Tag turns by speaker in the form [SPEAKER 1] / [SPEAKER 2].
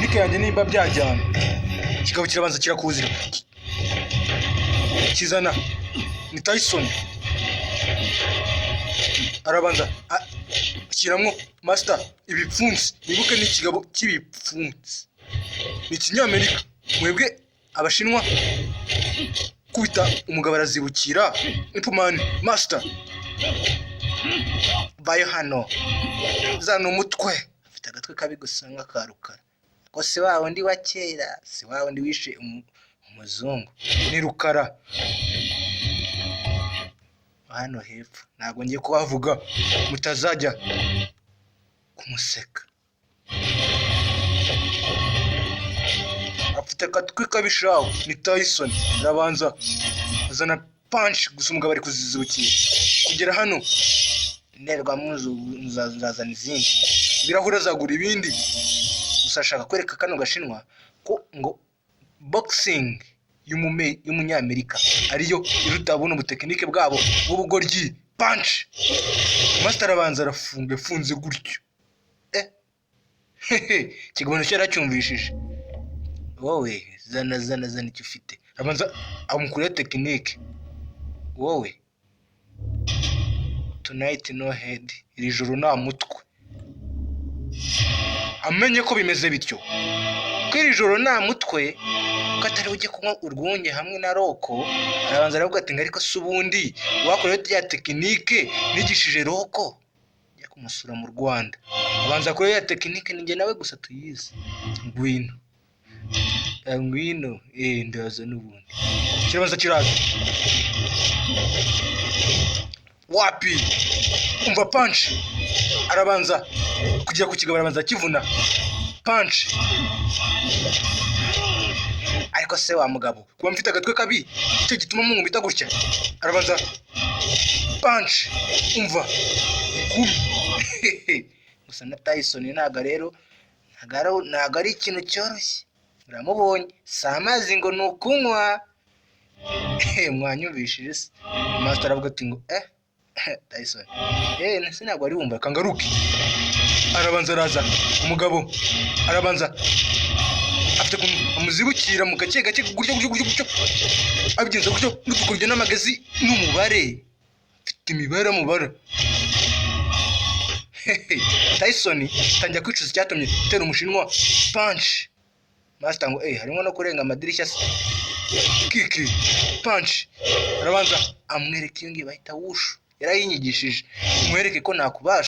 [SPEAKER 1] Technique yanjye nimba byajyana. Kikaba kirabanza kirakuzira, kizana ni Tyson. Arabanza ashyiramo master ibipfunsi. Wibuke ni ikigabo cy'ibipfunsi, ni ikinyamerika. Mwebwe Abashinwa kubita umugabo arazibukira. Ip Man, master, vayo hano, zana umutwe. Afite agatwe kabi gusa nk'aka Rukara, ko si wa wundi wa kera, si wa wundi wishe umuzungu, ni Rukara hano hepfo. Ntabwo ngiye kuhavuga mutazajya kumuseka. Afite akatwi kabi shawu, ni Tyson. Arabanza azana punch, gusa umugabo ari kuzizibukira kugera hano. Indorerwamo nzazana izindi, ibirahure azagura ibindi. Gusa ashaka kwereka kano Gashinwa ko ngo boxing y'Umunyamerika ariyo iruta buno butekinike bwabo bw'ubugoryi. Punch, master arabanza arafunga, yafunze gutyo. Hehe, ikigabo cyo yaracyumvishije. Wowe zana, zana, zana icyo ufite. Arabanza amukureho technique. Wowe, tonight no head, iri joro nta mutwe. Amenye ko bimeze bityo, ko iri joro nta mutwe, ko atari bujye kunywa urwunge hamwe na Roko. Arabanza aravuga ati ngo ariko se ubundi wakorewe ya technique nigishije Roko njya kumusura mu Rwanda? Abanza kuri ya technique, ni njye nawe gusa tuyizi. Ngwino. Ngwino. Ndaza n'ubundi. Kirabanza kiraza, wapi. Umva punch, arabanza kugera ku kigabo, arabanza akivuna punch. Ariko se wa mugabo, kuba mfite agatwe kabi icyo gituma munkubita gutya? Arabanza punch, umva kumi gusa na Tyson. Ntabwo rero ntabwo ari ikintu cyoroshye. Uramubonye, si amazi ngo ni ukunywa. Mwanyumvishije se? Master aravuga ati ngo Tyson, nese ntabwo ari wumva kangaruke. Arabanza araza, umugabo arabanza afite ukuntu amuzibukira mu gake gake, gutyo gutyo gutyo gutyo, abigenza gutyo n'udukoryo n'amagezi n'umubare. Afite imibare amubara. Hehe, Tyson tangira kwicuza icyatumye itera Umushinwa punch. Master ngo harimo no kurenga amadirishya se. Kick, punch, arabanza amwereka iyo ngiyo bahita wushu, yarayinyigishije, mwereke ko nakubasha.